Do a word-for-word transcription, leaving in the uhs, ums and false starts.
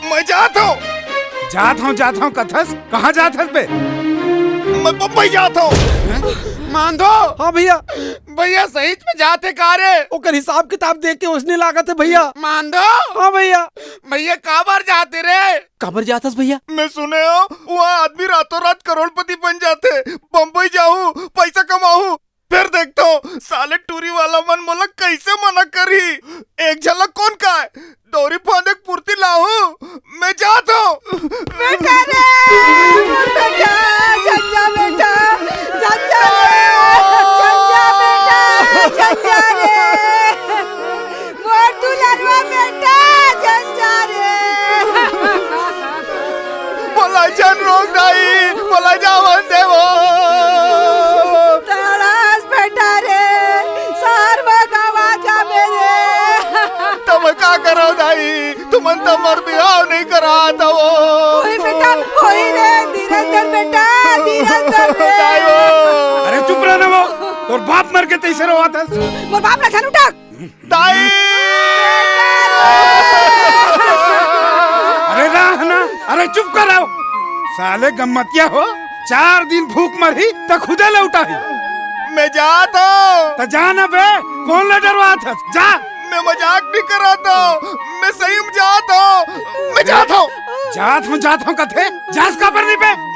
मैं जात हूँ। जात हूँ, जात हूँ कथस? कहाँ जात हस बे? मैं बम्बई जात हूँ। मांधो। हाँ भैया। भैया, सहीच में जात हे का रे? ओकर हिसाब किताब देख के ओइसने लागत हे भैया। मांधो। हाँ भैया। भैया, काबर जात हे रे? काबर जात हस भैया? मैं सुने हँव, वहाँ आदमी रातों रात करोड़पति बन जाथे। बम्बई जाहूँ, पैसा कमाहूँ, फेर देखथँव, साले टूरी वाला मन मोला कइसे मना करही। एक झलक कोन कहय, डोरी फांदे के फुर्ती लाहूँ, मैं जात हँव। बेटा रे, मोर बेटा, झन जा बेटा, झन जा रे, झन जा बेटा, झन जा रे। मोर दुलरवा बेटा, झन जा रे। मोला झन रोक दाई, मोला जावन दे वो। तड़ास बेटा रे, सहर म गवा जाबे रे। त मैं का करँव दाई, तुमन त मोर बिहाव नइ करात हव। होही बेटा, होही रे, धीरज धर बेटा, धीरज धर रे। दाई वो। अरे चुप रह ना वो, तोर बाप मर के तइसे रोवत हस। मोर बाप ला झन उठा। दाई! अरे रह ना, अरे चुप कर रहो। साले गम्मतिया हो, चार दिन भूख मरही त खुदे लौटाही। मैं जात हँव। त जा ना बे, कोन ला डरवात हस? जा। मैं मजाक नइ करत हँव, मैं सही में जात हँव, मैं जात हँव। जात हँव, जात हँव कथे, जास काबर नइ बे?